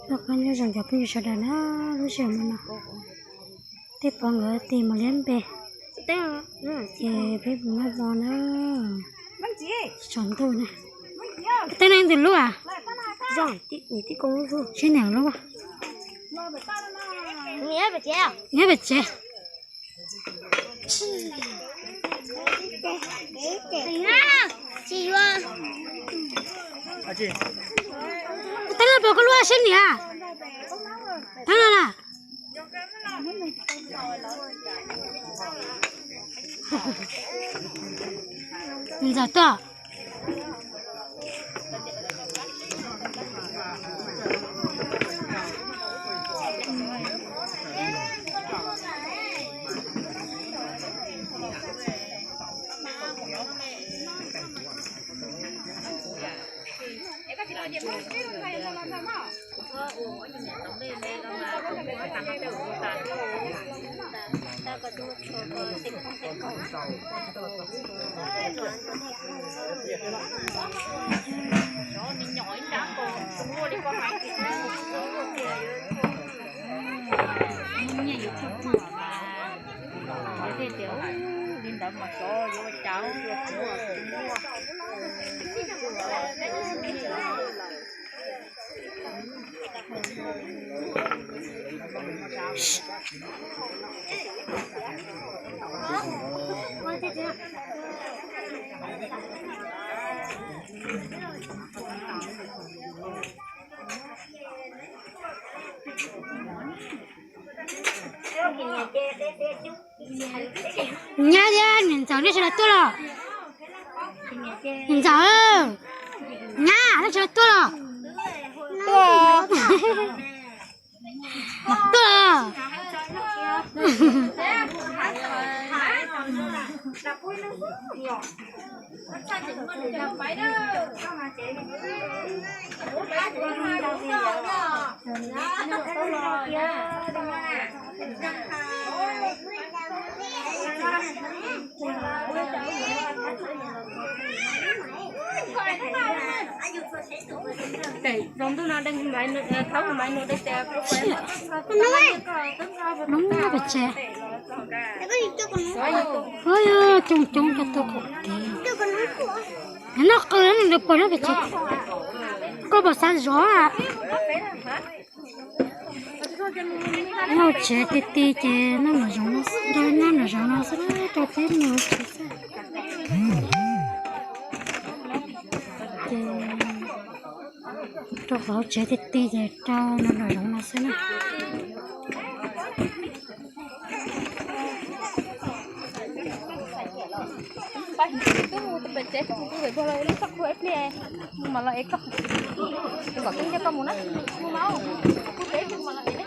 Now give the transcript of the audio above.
Nyob zoo cov phooj ywg sawv daws na, lub sij hawm no tej pov nkawd tis mus liab npe, ces peb mus noj hmo na. Tsaus ntuj na. Teeb no tus lub a? Sib niam lub. Nyob pem tsev. Teeb no puas koj lub sib niam? Teeb no na. Ntxawm tuaj. Li ntawd mas xyov yuav ua cas. Nyab thiab niam ntxawm nej sawv daws tuaj los? Niam ntxawm, nyab nej sawv daws tuaj los? Tuaj. Tuaj. Zoo ntuj no de, thauj maiv nus de tias. Coob coob cov tus qaum kev. Noj qws nws pom nyob pem tsev. Koj puas xav zov? Noj tsev ti ti ces noj nram zoov no, noj nram zoov no xwb, rau teb mus tsev xwb. Ces rau qhov tsev ti ti ces rau nram zoov no xwb na. Twb mus pem tsev, mus pem tsev, mus mam los ev koj. Kom twb nco koj mus na, mus mas, mus pem tsev mus mam los ev.